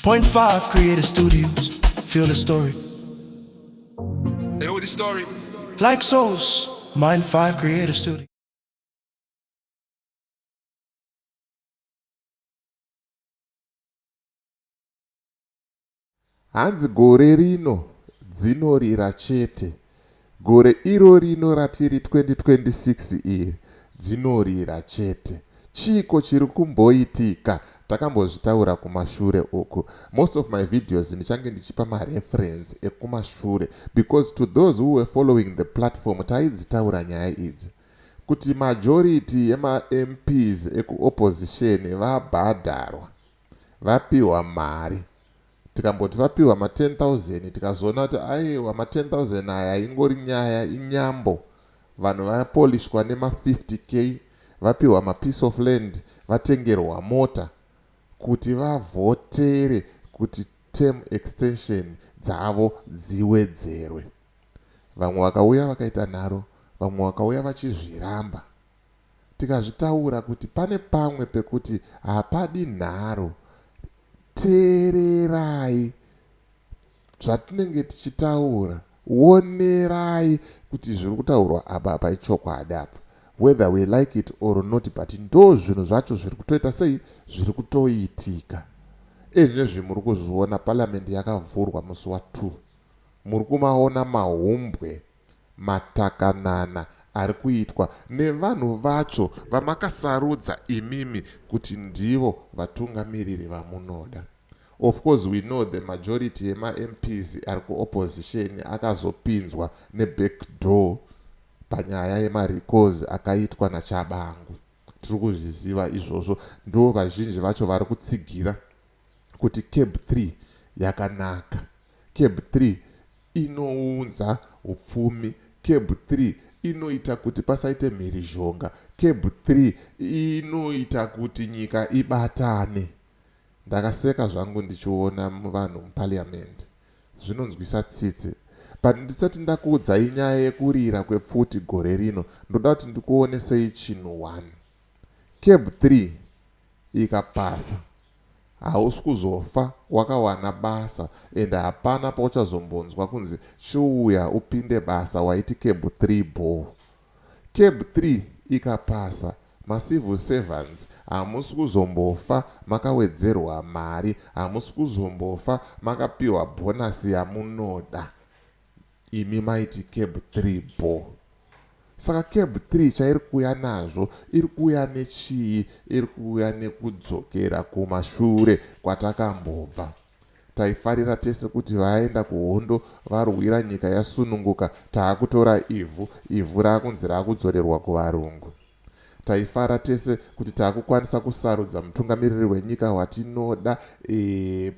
Point five Creator Studios. Feel the story. They know the story. Like souls. Mind 5 Creator Studio. Hanzi gore rino dzinorira chete. Gore iro rino ratiri 2026 iri dzinorira chete. Chiiko chiri kumboitika? Takambozvitaura kumashure uku. Most of my videos ndichange ndichipa mareference ekumashure because to those who were following the platform taidzitaura nyaya idzi kuti majority yemaMPs ekuopposition vabhadharwa, vapiwa mari. Tikamboti vapiwa ma 10,000 tikazoona kuti aiwa ma 10,000 aya ingori nyaya inyambo. Vanhu vapolishwa nema 50k, vapiwa ma piece of land, vatengerwa mota kuti vavhotere kuti term extension dzavo dziwedzerwe. Vamwe vakauya vakaita nharo, vamwe vakauya vachizviramba. Tikazvitaura kuti pane pamwe pekuti hapadi nharo, teererai zvatinenge tichitaura, onerai kuti zviri kutaurwa apa apa ichokwadi apa, whether we like it or not, but ndo zvinhu zvacho zviri kutoita sei, zviri kutoitika. Ezvinezvi muri kuzviona, parliament yakavhurwa musi wa2, muri kumaona mahumbwe matakanana ari kuitwa nevanhu vacho vamakasarudza imimi kuti ndivo vatungamiriri vamunoda. Of course we know the majority yemaMPs ari kuopposition akazopinzwa neback door panyaya yemarecalls akaitwa naTshabangu. Tiri kuzviziva izvozvo, ndo vazhinji vacho vari kutsigira kuti CAB 3 yakanaka, CAB 3 inounza upfumi, CAB 3 inoita kuti pasaite mhirizhonga, CAB 3 inoita kuti nyika ibatane. Ndakaseka zvangu ndichiona vanhu muparliament, zvinonzwisa tsitsi. But ndisati ndakuudzai nyaya yekurira kwepfuti gore rino, ndoda kuti ndikuonesei chinhu 1. CAB 3 ikapasa, hausi kuzofa wakawana basa, ende hapana pauchazombonzwa kunzi chiuya upinde basa waiti CAB 3 ball. CAB 3 ikapasa, macivil servants hamusi kuzombofa makawedzerwa mari, hamusi kuzombofa makapiwa bhonasi yamunoda imi maiti CAB 3 ball. Saka CAB 3 chairi kuuya nazvo, iri kuuya nechii? Iri kuuya nekudzokera kumashure kwatakambobva. Taifarira tese kuti vaenda kuhondo, varwira nyika yasununguka, taakutora ivhu, ivhu raakunzi raakudzorerwa kuvarungu. Taifara tese kuti taakukwanisa kusarudza mutungamiriri wenyika watinoda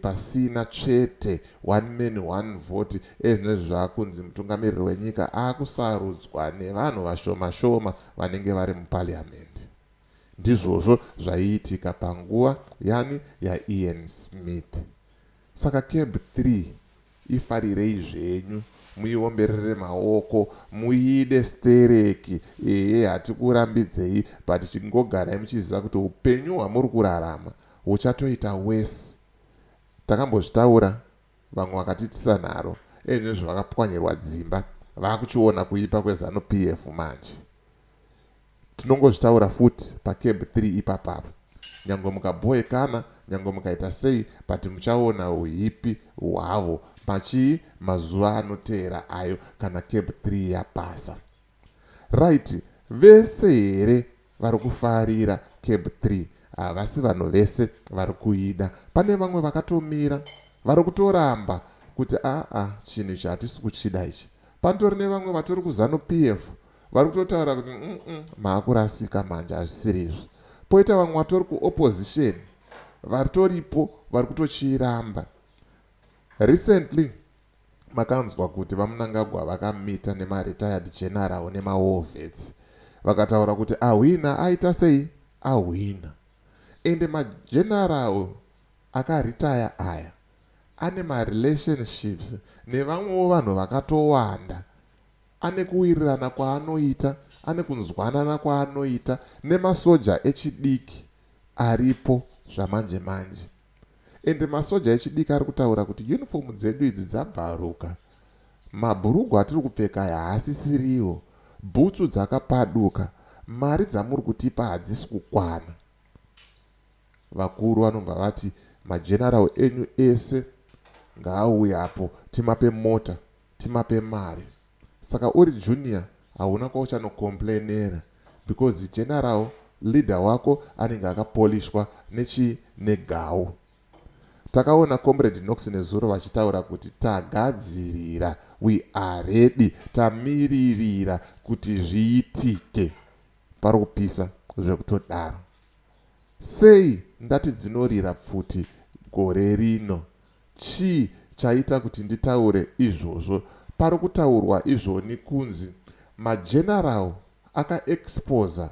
pasina tsvete, one man one vote. Ezvinezvi zvaakunzi mutungamiriri wenyika aakusarudzwa nevanhu vashoma shoma vanenge vari muparliament. Ndizvozvo zvaiitika panguva yani yaIan Smith. Saka CAB 3 ifarirei zvenyu, muiomberere maoko, muide stereki, ehe, hatikurambidzei, but chingogarai muchiziva kuti upenyu hwamuri kurarama huchatoita wese. Takambozvitaura, vamwe vakatiitisa nharo, ezvinezvi vakapwanyirwa dzimba, vakuchiona kuipa kweZANU PF. Manje tinongozvitaura futi paCAB 3 ipapapo, nyange mukabhoekana, nyange mukaita sei, but muchaona uipi hwavo machii mazuva anoteera ayo kana CAB 3 yapasa. Right, vese here vari kufarira CAB 3? Havasi vanhu vese vari kuida. Pane vamwe vakatomira vari kutoramba kuti aa, chinhu ichi hatisi kuchida ichi. Panotori nevamwe vatori kuZANU PF vari kutotaura kuti maakurasika manje, hazvisiri izvi. Poita vamwe vatori kuopposition varitoripo vari kutochiramba. Recently makanzwa kuti vaMnangagwa vakamita nemaretired general nemawar vets, vakataura kuti ahwina, aita sei, ahwina. Ende mageneral akaritaya aya ane marelationships nevamwewo vanhu vakatowanda, ane kuwirirana kwaanoita, ane kunzwanana kwaanoita nemasoja echidiki aripo zvamanje manje. Ende masoja echidiki ari kutaura kuti yunifomu dzedu idzi dzabvaruka, mabhurugwa atiri kupfeka aya haasisiriwo, bhutsu dzakapaduka, mari dzamuri kutipa hadzisi kukwana. Vakuru vanobva vati mageneral enyu ese ngaauye apo timape mota, timape mari. Saka uri junior hauna kwauchanokomplainera because general leader wako anenge akapolishwa nechii negau. Takaona Comrade Knox nezuro vachitaura kuti tagadzirira, we are ready, tamiririra kuti zviitike. Pari kupisa zvekutodaro. Sei ndati dzinorira pfuti gore rino? Chii chaita kuti nditaure izvozvo? Pari kutaurwa izvoni kunzi mageneral akaexposa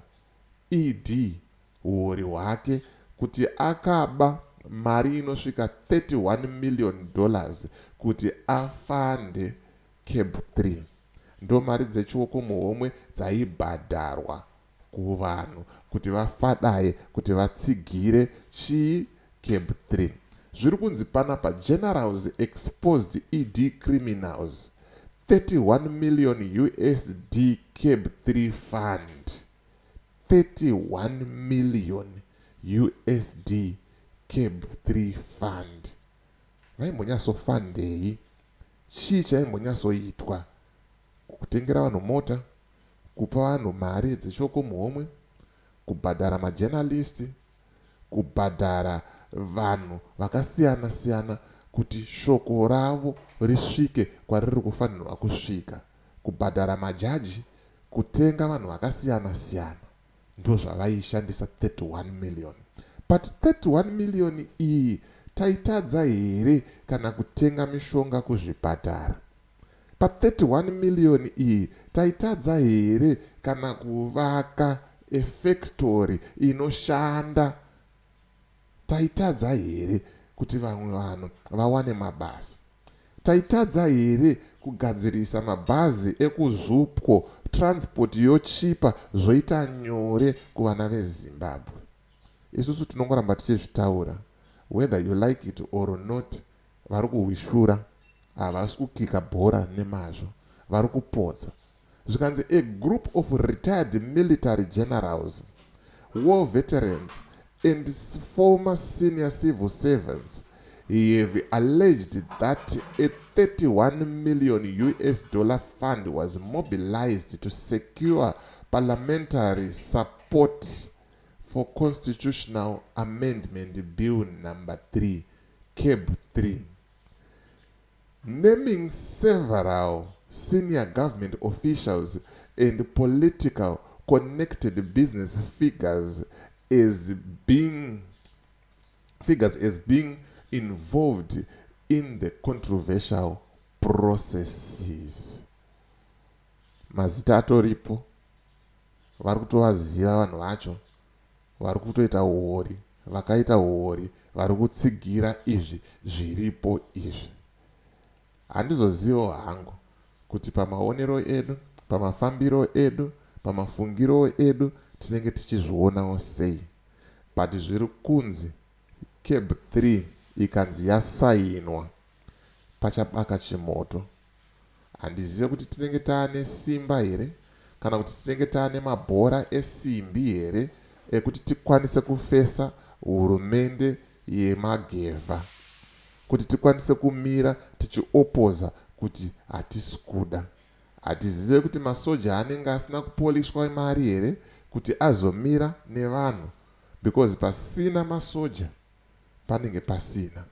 ED huori hwake kuti akaba mari inosvika 31 million dollars kuti afande CAB 3. Ndomari dzechioko muhomwe dzaibhadharwa kuvanhu kuti vafadaye kuti vatsigire chii CAB 3. Zviri kunzi panapa generals exposed ED criminals 31 million USD CAB 3 fund. 31 million USD CAB 3 fund. Vaimbonyatsofandei? Chii chaimbonyatsoitwa? Kutengera vanhu mota, kupa vanhu mari dzechioko muhomwe, kubhadhara majournalist, kubhadhara vanhu vakasiyana siyana kuti shoko ravo risvike kwariri kufanirwa kusvika, kubhadhara majaji, kutenga vanhu vakasiyana siyana. Ndozvavaishandisa 31 million. But 31 million iyi taitadza here kana kutenga mishonga kuzvipatara? Pa 31 million iyi taitadza here kana kuvaka efactory inoshanda? Taitadza here kuti vamwe vanhu vawane mabasa? Taitadza here kugadzirisa mabhazi ekuZupco, transport yochipa zvoita nyore kuvana veZimbabwe? Isusu tinongoramba tichizvitaura whether you like it or not. Vari kuhwishura havasi kukika bhora nemazvo, vari kupotsa. Zvikanzi a group of retired military generals, war veterans and former senior civil servants have alleged that a 31 million US dollar fund was mobilized to secure parliamentary support for Constitutional Amendment Bill number 3, CAB 3, naming several senior government officials and political connected business figures as being involved in the controversial processes. Mazita atoripo, vari kutovaziva vanhu vacho vari kutoita uori, vakaita uori, vari kutsigira izvi zviripo izvi. Handizozivawo hangu kuti pamaonero edu, pamafambiro edu, pamafungiro edu tinenge tichizvionawo sei, but zviri kunzi CAB 3 ikanzi yasainwa pachabaka chimoto. Handizive kuti tinenge taane simba here kana kuti tinenge taane mabhora esimbi here ekuti tikwanise kufesa hurumende yemagevha, kuti tikwanise kumira tichiopoza kuti hatisi kuda. Hatizive kuti masoja anenge asina kupolishwa mari here kuti azomira nevanhu, because pasina masoja panenge pasina.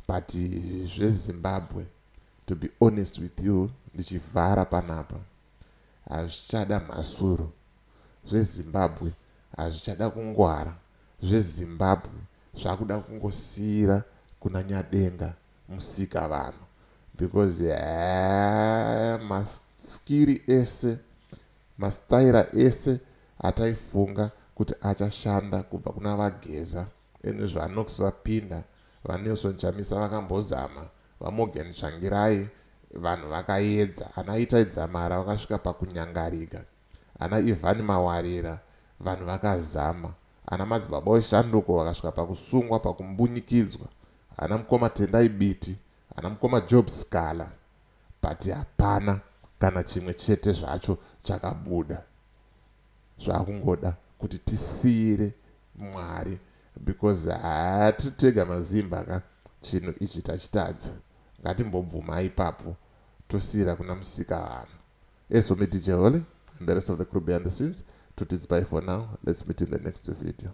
But zveZimbabwe, to be honest with you, ndichivhara panapa, hazvichada mhasuro. ZveZimbabwe hazvichada kungwara. ZveZimbabwe zvakuda kungosiyira kuna Nyadenga musika vanhu, because maskiri ese, mastaira ese ataifunga kuti achashanda kubva kuna vaGeza ene zvaNox vapinda, vaNelson Chamisa vakambozama, vaMorgan Tsvangirai, vanhu vakaedza, ana Itai Dzamara vakasvika pakunyangarika, ana Evan Mawarire, vanhu vakazama, ana Madzibaba Weshanduko vakasvika pakusungwa, pakumbunyikidzwa. Ana mukoma Tendai Biti, ana mukoma Job Sikhala, but hapana kana chimwe chete zvacho chakabuda. Zvakungoda kuti tisiyire Mwari, because hatiri tega maZimba ka. Chinhu ichi tachitadza, ngatimbobvuma ipapo, tosiyira kuna Musika vanhu. As for me, DJ Holly, and the rest of the crew behind the scenes, to it's bye for now. Let's meet in the next video.